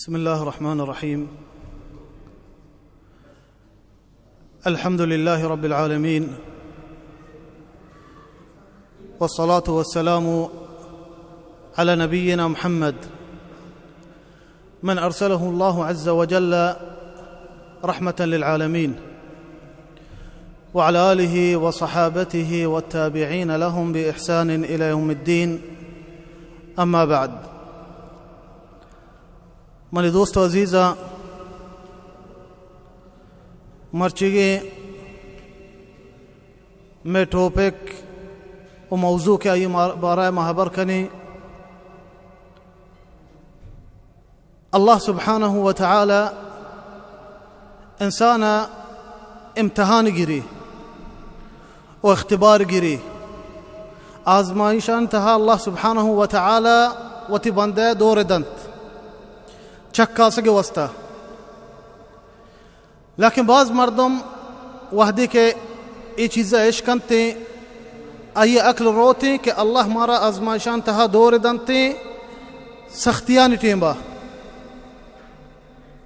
بسم الله الرحمن الرحيم. الحمد لله رب العالمين، والصلاة والسلام على نبينا محمد من أرسله الله عز وجل رحمة للعالمين، وعلى آله وصحابته والتابعين لهم بإحسان إلى يوم الدين. أما بعد. منی دوست و عزیزاں، مرچیگیں مئے ٹاپک و موضوع کہ آئی ما-، بارہ ما ہبر کنیں، اللہ سبحانہ و تعالی انسان امتحان گری و اختبار گری۔ آزمائشان تہا اللہ سبحانہ و تعالی وتی بندہ دور دنت چکاسگ واسطہ۔ لیکن باز مردم وہدے کہ اے چیزا اشکنتیں، آئی عقل روتیں کہ اللہ مارا آزمائشان تہا دور دنتیں سختیانی ٹیمبا،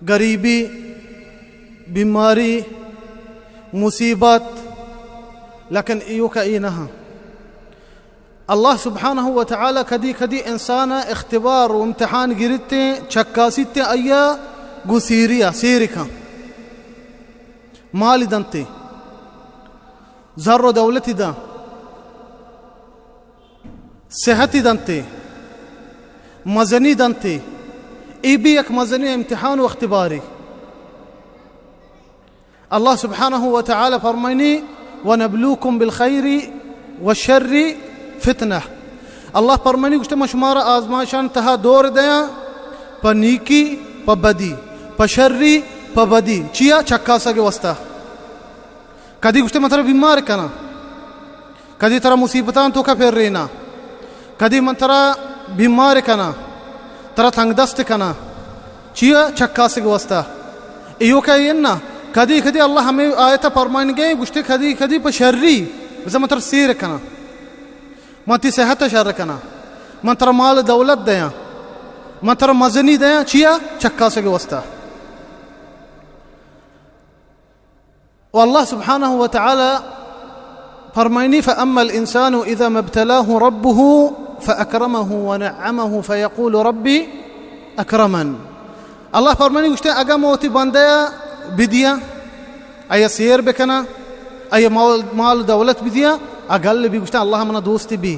غریبی، بیماری، مصیبت، لیکن ایوکا اے نہ۔ اللہ سبحانہ و تعالی کدی کدی انسان اختبار و امتحان گرتیں، چکاسیتیں، آیا گوں سیریا، سیر کن، مال دنتیں، زر و دولتی داں، صحتی دنتیں، مزنی دنتیں۔ اے بھی یک مزنی امتحان و اختباری۔ اللہ سبحانہ و تعالی فرمائنی، "ونبلوکم بالخیر والشر فتنہ۔" اللہ فرمائنی، گوشتے، من شمارا آزمائشان تہا دور دیاں، پہ نیکی، پہ بدی، پہ شری، پہ بدی۔ چیا؟ چکاسگ واسطہ۔ کدی گوشتے، من ترا بیمار کناں، کدی ترا مصیبتان توکا پھر رینا، کدی من ترا بیمار کناں، ترا تنگ دست کناں۔ چیا؟ چکاسگ واسطہ۔ ایوکا اے نہ، کدی کدی اللہ ہمیں آیت فرمائن گئے، گوشتے کدی کدی پہ شری، بزاں من ترا سیر کناں، من تی صحت شر کناں، من ترا مال دولت دیاں، من ترا مزنی دیاں۔ چیا؟ چکاسگ واسطہ۔ و اللہ سبحانہ و تعالی فرمائنی، "فأما الإنسان إذا ما ابتلاه ربه فأكرمه ونعمه فيقول ربي أكرمن۔" اللہ فرمائنی، گوشتے، اگاں ما وتی بندہ بدیاں، آیا سیر بکناں، آیا مال، مال دولت بدیاں، اگل بھی گوشتے، اللہ منا دوست بھی۔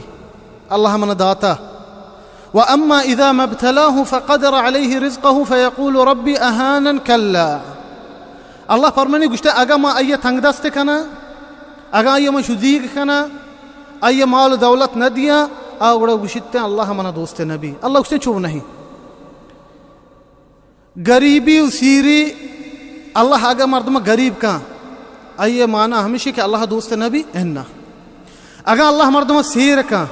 اللہ منا داتا۔ "وأما إذا ما ابتلاه فقدر عليه رزقه فيقول ربي أهانن، كلا۔" اللہ فرمانی، گوشتے، اگاں ما آئی تنگ دست کناں، اگاں آئی من شدیگ کناں، آئی مال و دولت نہ دیاں، آ گڑا گوشتے، اللہ منا دوست نبی۔ اللہ گوشتے، چو نہیں۔ غریبی و سیری، اللہ اگاں مردم غریب کن، آئی معنی ہمیشی کہ اللہ دوست نبی؟ انہ۔ اگاں اللہ مردم سیر کن،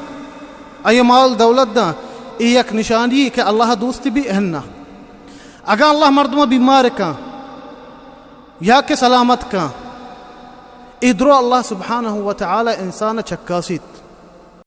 آئی مال دولت داں، اے یک نشانی کہ اللہ دوست بی؟ انہ۔ اگاں اللہ مردم بیمار کن یا کہ سلامت کن، اے درو اللہ سبحانہ و تعالی انسان چکاسیت۔